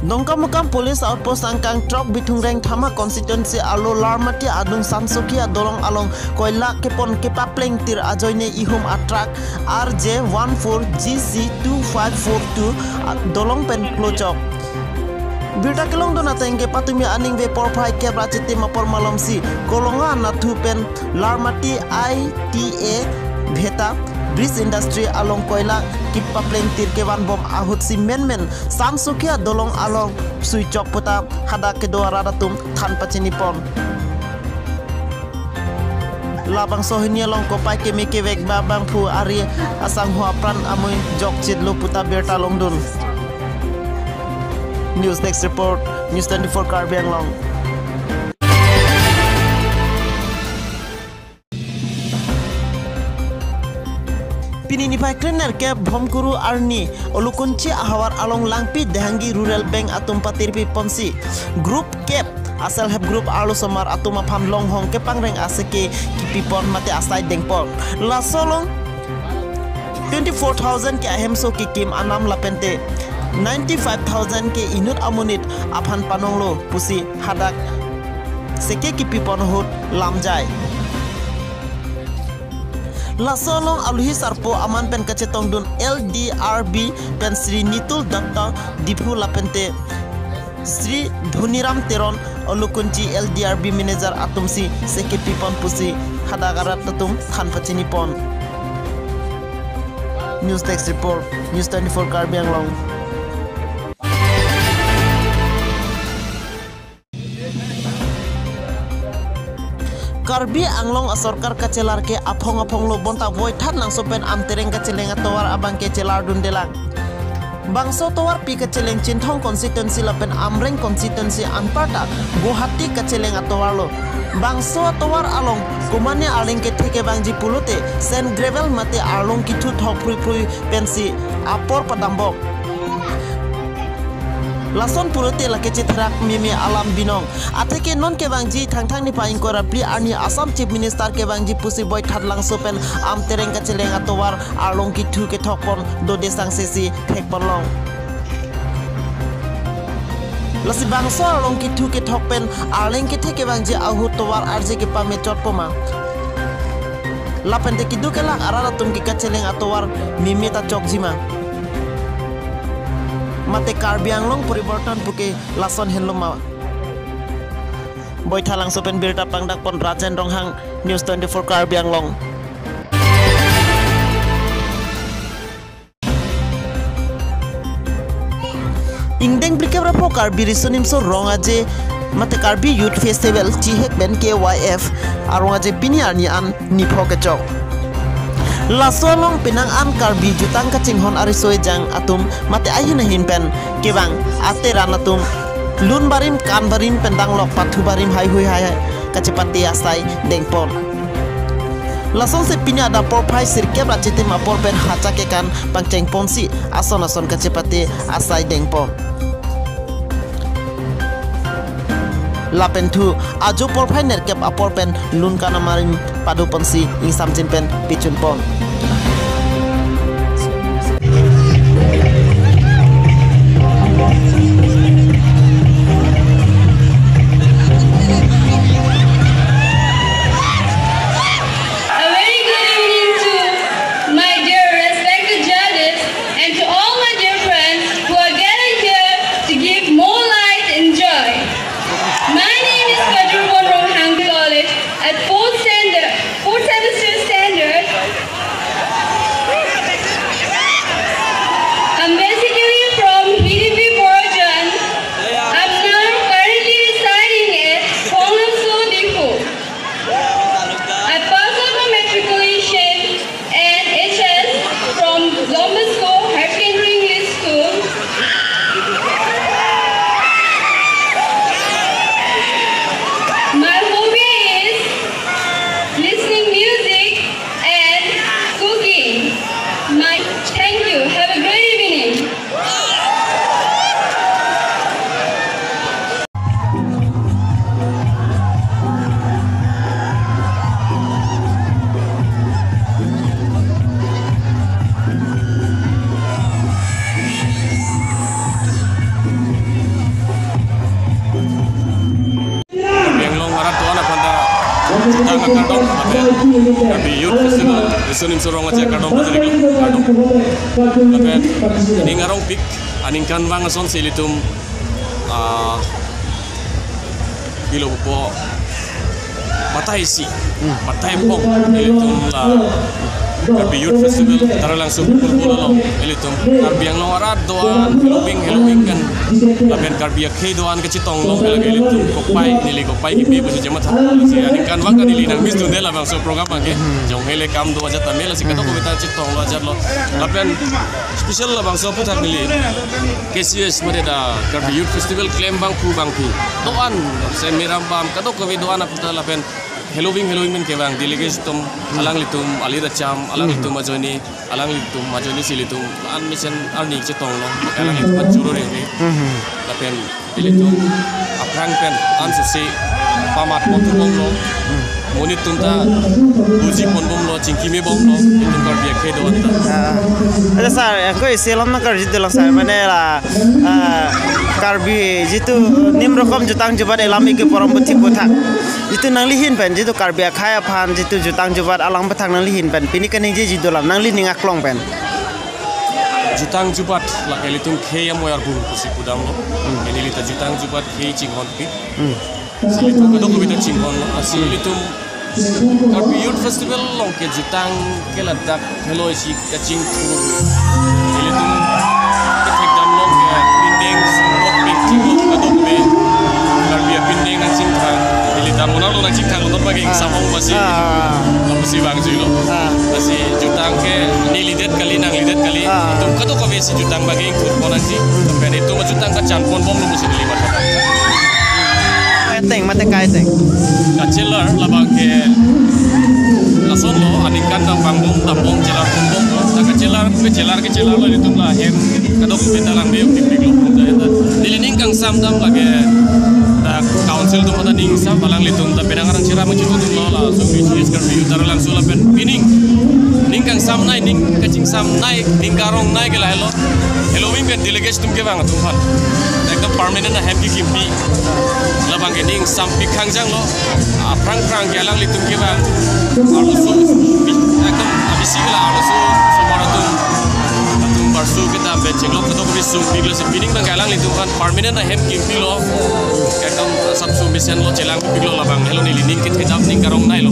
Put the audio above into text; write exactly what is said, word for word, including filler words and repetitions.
Dongkamukam Police Outpost angkang throk Bithung Rengthama constituency arlo Larmati adung Sansokia dolong along koila kepon kepaplengtir ajoine ihum a truck R J one four G C two five four two dolong pen klochok. Birta kelongdun ateng ke patumi aningve porphai kep ra chitim apor malomsi Kolonga Nathu pen Larmati I T A Bheta Bridge Industry along koila kepaplengtir kevanbom ahutsi menmen Sansokia dolong along suichok puta hadak kedo arat atum than pachinipon. Labangso hini along kopai keme kevek ba bangphu ari asangho apran amui jokchitlo puta birta longdun. News Desk Report, News twenty-four Karbi Anglong. Pini niphai krenerkep Bhomkuru arni Olukunchi ahavar along Langpi Dehangi Rural Bank atum patirpi ponsi group kep a self help group arlosomar atum aphan longhong kepangreng aseke kipipon mate asai dengpon. Laso along twenty-four thousand ke ahemso kekim anam lapente ninety-five thousand ke inut amonit aphan panonglo pusi hadak seke kipipon ahut lamjai. Laso along aluhi sarpo aman pen kachetongdun L D R B pen Sri Nitul Datta Diphu lapente Sri Dhoniram Teron Olukunchi L D R B manager atumsi seke pipon pusi hadak arat atum than pachinipon. News Desk Report, News twenty-four Karbi Anglong. Karbi Anglong asorkar kachelar ke aphong aphong lo bonta Voithalangso pen Amtereng kacheleng atovar abang ke chelardundelang. Bangso tovarpi kacheleng Chinthong constituency lapen Amreng constituency anparta Guwahati kacheleng atovar lo. Bangso atovar along komane arleng kethe kevangji pulote sand gravel mate arlong kithu thok phrui phrui pensi apor padambok. Lason pulote lake chetherak meme alam binong. Atheke non kevangji Thangthang niphai ingkoi ra phli arni Assam Chief Minister kevangji pusi Voithalangso pen Amtereng kacheleng atovar arlong kithu kethokpon dode sangsesi thekponlong. Lasi bangso arlong kithu kethok pen arleng kethe kevangji ahut tovar arje kepamechotpo ma? Lapente keduk kelak arat atum ke kacheleng atovar meme ta chokji ma? Mate Karbi Anglong poriborton puke lason henlo ma? Voithalangso pen birta pangdakpon Rajen Ronghang, News twenty-four Karbi Anglong. Ingdeng phlikep ra pho Karbi Riso Nimso Rong Aje mate Karbi Youth Festival chihek pen K Y F arong aje pini arni an nipho kechok. Laso along penang an Karbi jutang kachinghon ariso ejang atum mate ahin ahin pen kevang ateran atum lun barim kan barim pen danglok pathu barim haihui hai hai kachepate asai dengpon. Lasonsi pini adap porphai sirkep ra chitim apor pen hacha kekan pangchengponsi ason ason kachepate asai dengpon. Lapen thu ajo porphai nerkep apor pen lun kan amarim padoponsi ingsamjin pen pichunpon. A very good evening to my dear respected judges and to all my dear friends who are gathered here to give more light and joy. My name is Kajur Bonrong Hang College at fourth standard, fourth semester standard. Kardom, lapen Karbi Youth Festival Riso Nimso Rong Aje kardom pajirlo, kardom. Lapen ning arongpik, aningkanvang asonsi ilitum, ah, ilo po batai isi, batai pong, ilitum la Karbi Youth Festival Taralangso Pupul Pulo along, ilitum Karbi Anglong arat do-an, heloving heloving pen, lapen Karbi akhei do-an kachetong along, lake ilitum kopai, neli kopai kipi pusi chematha, lasi aningkanvang kan neli nang-miss dunde labangso program abangke. Jong hele kam do ajat tame, lasi kadokave ta chetonglo ajatlo. Lapen special labangso aphuthak neli K C S mate dak Karbi Youth Festival klem abang pu abang pi do-an, se meram bam kadokave do-an aphuthak lapen heloving heloving pen kevang delegate atum, alanglitum alir acham, alanglitum ajoine, alanglitum ajoinesi ilitum an mesen arni chetonglo, alanglitum achuro rengre. Lapen ilitum aphrang pen ansose pamat ponthubomlo. Monit atum ta buji ponbomlo, chingki mebomlo, ilitum Karbi akhei do-an ta. Ah. Acha sir, angko isi alam nangkarju dolang sir, mane la, ah, Karbi jitu nim rokom jutang jubat elam ike porom buthik buthak. Jitu nangli ahin pen, jitu Karbi akhei aphan, jitu jutang jubat alam bethak nangli ahin pen pini kaningjeji dolang, nangli ning aklong pen. Jutang jubat lake ilitum khei amoi arbung pusi pudamlo. Neli ta jutang jubat khei chinghonpik. Lasi ilitum kadokave ta chinghonlo. Lasi ilitum Karbi Youth Festival along ke jutang ke ladak helo isi kachingthur. Ilitum kethekdam along ke pindeng sumot pingting kadokave. Karbi apindeng nangchingthang. Neli ta monarlo nangchingthang lo, nonpa ke ingsam ong pasi. Ah. Pasi vangjuilo. Ah. Lasi jutang ke nelidet kali, nanglidet kali. Ah. Itum kadokave si jutang abangke ingthurpon nangji. Lapen itum ajutang kachanponbomlo pusi neli matha. Kaiteng, mate kaiteng. Kachelar labang ke lasonlo, aningkan dam vangbom, dambom, chelarponbomlo. Ta kachelar, kachelar, kachelarlo ilitum la hem kadokave ta langme-o kipiklo. Neli ning kangsam dam lake ta council atum ta ning sam, alanglitum ta penang arang chira machitudunlo, laso B G S Karbi Youth Taralangso lapen pining ning kangsam nei, ning kachingsam nei, ning karong nei ke lahelo. Heloving pen delegate atum kevang atum aphan ekdom permanent ahem kekimpi. Labang ke ning sampik khangjanglo. Aphrang phrang ke alanglitum kevang arloso, ekdom abisi ke la arloso osomar atum, atum barso kedam pen chenglok ketok ri sumpiklo, si pining abang ke alanglitum aphan permanent ahem kimpilo. Ekdom asapso mesenlo, chelangpiklo, labang helo neli ning kethedam, ning karong neilo.